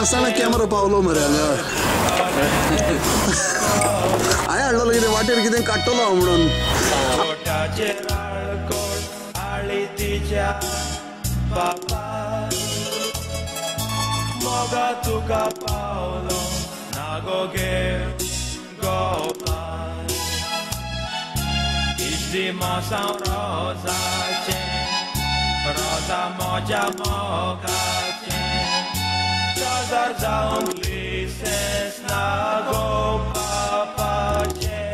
आसतना कॅमेरा पावलो मरे हांगा. हांवें हाडलो कितें वाटेर कितें काडटलो हांव म्हणून. Rosa moja mogache, Cazar zaung lises na go papache.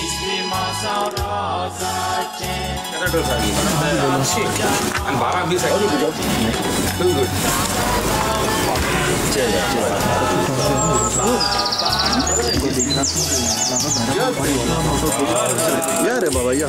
Isti masao rosa che. And 12-20 good. या रे बाबा या.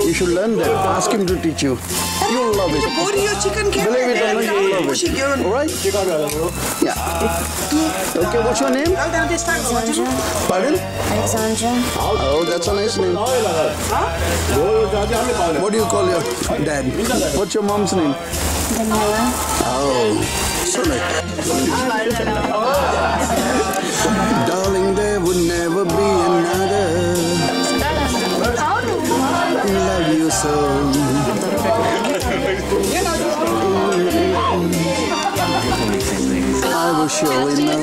You should learn that. Ask him to teach you. You'll love it. Believe it or not, you'll love it. All right? Yeah. Okay, what's your name? Alexandra. Pardon? Alexandra. Oh, that's a nice name. What do you call your dad? What's your mom's name? Daniela. Oh, so nice. Darling, there would never be another. Love you so. I will surely know.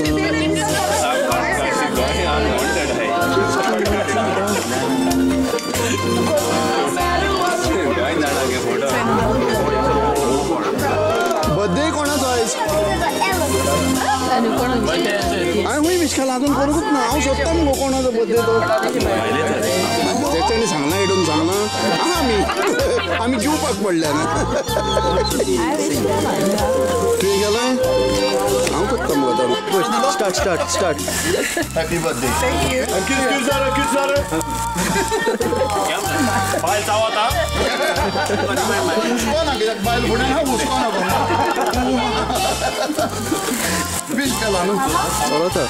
Birthday कोणाचो आयज? हांवें विश केला अजून करूंकच ना. हांव सोदता मुगो कोणाचो बर्थडे तो. तेच्यांनी सांगलां हेडून सांगलां आहा आमी आमी जेवपाक पडल्या ना. तुवें केलें? हांव करता मुगो आतां. Start start start. Happy birthday. Thank you. बायल चावता हुसको ना कित्याक बायल फुडें ना हुसको ना. विश केला न्हू. चलता.